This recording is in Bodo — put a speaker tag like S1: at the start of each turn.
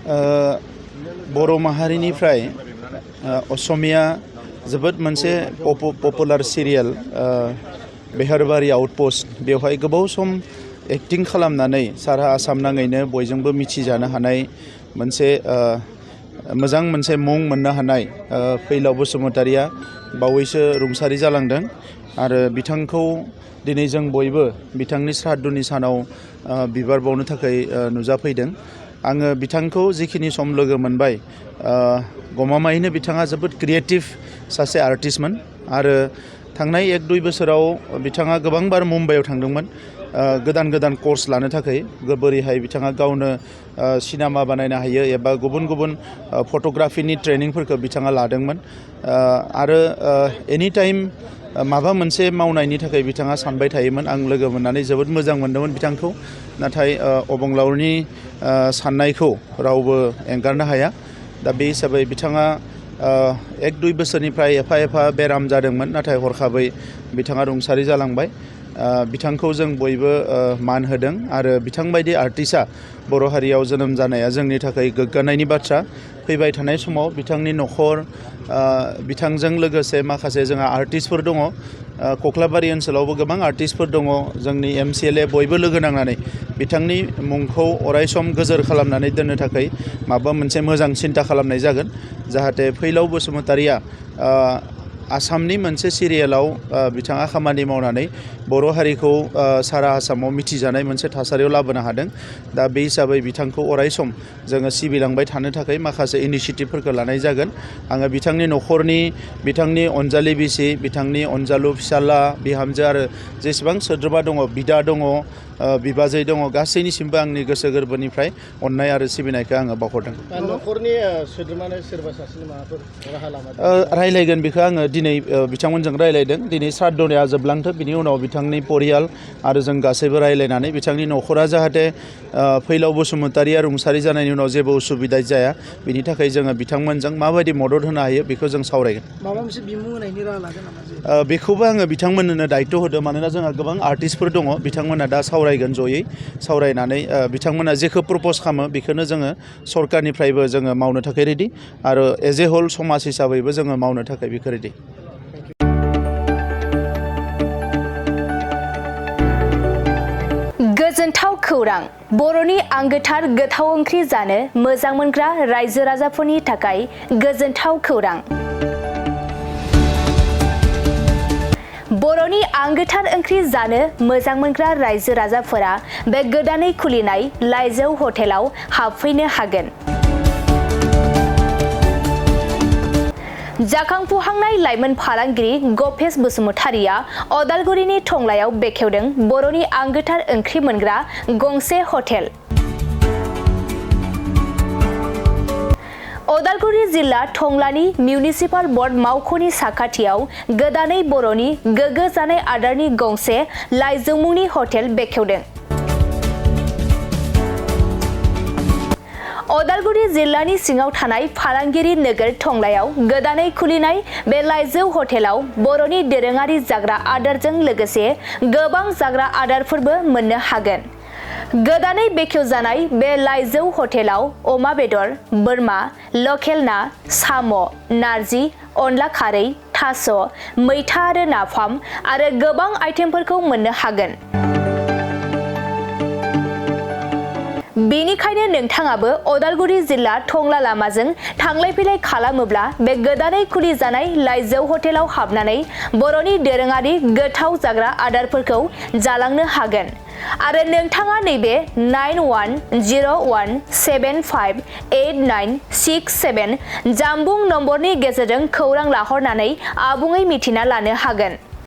S1: बर' माहारिनिफ्राय असमिया जोबोद मोनसे पपुलार सिरियाल बेहरबारि आउटपोस्ट बेवहाय गोबाव सम एक्टिं खालामनानै सारा आसाम नाङैनो बयजोंबो मिथिजानो हानाय मोनसे मोजां मोनसे मुं मोननो हानाय फैलाव बसुमतारिया बावैसो रुंसारि जालांदों आरो बिथांखौ दिनै जों बयबो बिथांनि श्राद्धनि सानाव बिबार बावनो थाखाय नुजाफैदों। आङो बिथांखौ जिखिनि सम लोगो मोनबाय गमामायैनो बिथाङा जोबोद क्रिएटिभ सासे आर्टिस्टमोन आरो थांनाय 1-2 बोसोराव बिथाङा गोबांबार मुम्बाइआव थांदोंमोन गोदान गोदान कर्स लानो थाखाय बोरैहाय बिथाङा गावनो सिनेमा बानायनो हायो एबा गुबुन गुबुन फट'ग्राफिनि ट्रेनिंफोरखौ बिथाङा लादोंमोन आरो एनि टाइम माबा मोनसे मावनायनि थाखाय बिथाङा सानबाय थायोमोन। आं लोगो मोननानै जोबोद मोजां मोनदोंमोन बिथांखौ, नाथाय अबंलावरिनि साननायखौ रावबो एंगारनो हाया। दा बे हिसाबै बिथाङा 1-2 बोसोरनिफ्राय एफा एफा बेराम जादोंमोन, नाथाय हरखाबै बिथाङा रुंसारि जालांबाय। बिथांखौ जों बयबो मान होदों आरो बिथांबायदि आर्टिस्टआ बर' हारियाव जोनोम जानाया जोंनि थाखाय गोग्गानायनि बाथ्रा। फैबाय थानाय समाव बिथांनि न'खर बिथांजों लोगोसे माखासे जोंहा आर्टिस्टफोर दङ, कख्लाबारि ओनसोलावबो गोबां आर्टिस्टफोर दङ। जोंनि MCLA बयबो लोगो नांनानै बिथांनि मुंखौ अरायसम गोजोर खालामनानै दोननो थाखाय माबा मोनसे मोजां सिन्था खालामनाय जागोन, जाहाथे फैलाव बसुमतारिया आसामनि मोनसे सिरियालाव बिथाङा खामानि मावनानै बर' हारिखौ सारा आसामाव मिथिजानाय मोनसे थासारियाव लाबोनो हादों। दा बे हिसाबै बिथांखौ अरायसम जोङो सिबिलांबाय थानो थाखाय माखासे इनिशियेटिभफोरखौ लानाय जागोन। आङो बिथांनि न'खरनि, बिथांनि अनजालि बिसि, बिथांनि अनजालु फिसाला, बिहामजो आरो जेसेबां सोद्रोमा दङ, बिदा दङ, बिबाजै दङ, गासैनिसिमबो आंनि गोसो गोरबोनिफ्राय अननाय आरो सिबिनायखौ आङो बावहरदों।
S2: न'खरनि सोद्रोमानो सोरबा सासेनि माबाफोर राहा लामा
S1: रायलायगोन बेखौ आङो दिनै बिथांमोनजों रायलायदों। दिनै श्राद्धनिया जोबलांथों, बिनि उनाव बिथांनि परियाल आरो जों गासैबो रायलायनानै बिथांनि न'खरा जाहाथे फैलाव बसुमतारिया रुंसारि जानायनि उनाव जेबो उसुबिदा जाया, बिनि थाखाय जोङो बिथांमोनजों माबायदि मदद होनो हायो बेखौ जों सावरायगोन।
S2: माबा मोनसे बिमुं होनायनि राहा लागोन नामा?
S1: बेखौबो आङो बिथांमोननो दायित्व होदों, मानोना जोंहा गोबां आर्टिस्टफोर दङ। बिथांमोना दा सावरायगोन, जयै सावरायनानै बिथांमोना जेखौ प्रप'ज खालामो बेखौनो जोङो सरकारनिफ्रायबो जोङो मावनो थाखाय रेडि आरो एज ए हल समाज हिसाबैबो जोङो मावनो थाखाय बेखौ रेडि।
S3: गोजोनथाव खौरां! बर'नि आंगोथार गोथाव ओंख्रि जानो मोजां मोनग्रा रायजो राजाफोरनि थाखाय गोजोनथाव खौरां। बर'नि आंगोथार ओंख्रि जानो मोजां मोनग्रा रायजो राजाफोरा बे गोदानै खुलिनाय लाइजौ हटेलाव हाबफैनो हागोन। जाखांफुहांनाय लाइमोन फालांगिरि गपेश बसुमतारिया अदालगुरिनि टंलायाव बेखेवदों बर'नि आंगोथार ओंख्रि मोनग्रा गंसे हटेल। अदालगुरि जिल्ला टंलानि मिउनिसिपाल बर्ड मावख'नि साखाथियाव गोदानै बर'नि गोग्गो जानाय आदारनि गंसे लाइजौ मुंनि हटेल बेखेवदों। अदालगुरि जिल्लानि सिङाव थानाय फालांगिरि नोगोर टंलायाव गोदानै खुलिनाय बे लाइजौ हटेलाव बर'नि दोरोङारि जाग्रा आदारजों लोगोसे गोबां जाग्रा आदारफोरबो मोननो हागोन। गोदानै बेखेवजानाय बे लाइजौ हटेलाव अमा बेदर, बोरमा, लकेल ना, साम', नारजि, अनला खारै, थास', मैथा आरो नाफाम आरो गोबां आइटेमफोरखौ मोननो हागोन। बेनिखायनो नोंथाङाबो अदालगुरि जिल्ला टंला लामाजों थांलाय फैलाय खालामोब्ला बे गोदानै खुलि जानाय लाइजौ हटेलाव हाबनानै बर'नि दोरोङारि गोथाव जाग्रा आदारफोरखौ जालांनो हागोन। आरो नोंथाङा नैबे 9101758967 जानबुं नम्बरनि गेजेरजों खौरां लाहरनानै आबुङै मिथिना लानो हागोन।